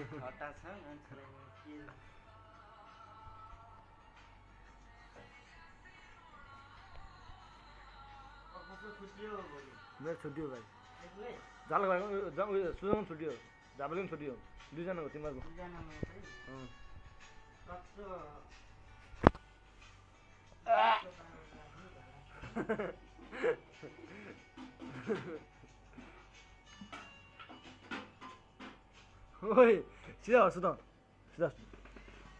हट्टा छ मान्छेलाई के मेरो छुट्टियो भाइ जाल गएको सुजन छुट्टियो झापले पनि छुट्टियो दुईजनाको तिमीहरूको ओइ सिधा हो सुध सिधा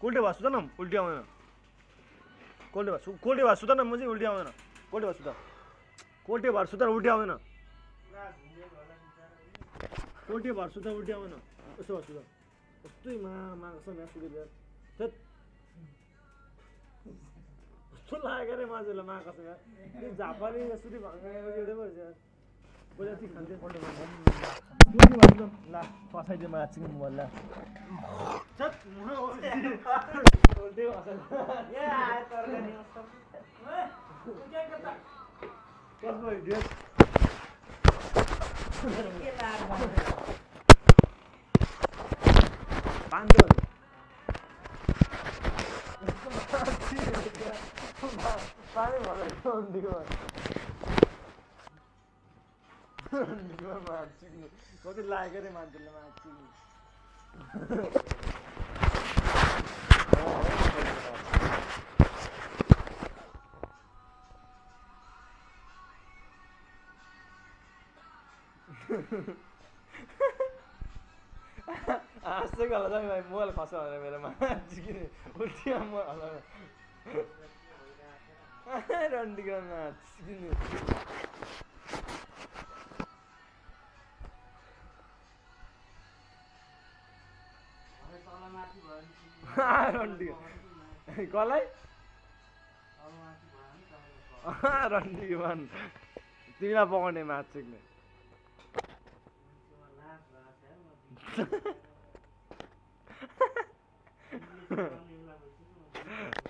कोल्टे भयो सुध न उल्टी आउँदैन कोल्टे भयो सुध न म चाहिँ उल्टी आउँदैन कोल्टे भयो सुध कोल्टे भएर सुत्दा उल्टी आउँदैन कोल्टे भएर सुत्दा उल्टी आउँदैन यसो भयो सुध कस्तै माग्छ म्याच सुधेर कस्तो लाग्यो अरे मान्छेलाई माग्छ क्या त्यो झापाले सुधि एउटै भएछ पहिला चाहिँ खान्थ्यो कोल्टे भयो ल फसाइदियो मलाई चिकन मोबाइल ल कति लाग्यो अरे मान्छेले माग्छु हाँसेको होला भाइ मोबाइल खस्यो भनेर मेरोमा चिकिने उल्टिया म रन्डीकोमा चिकिने कसलाई रन्डी भन् तिमीलाई पकाउने माछ सिक्ने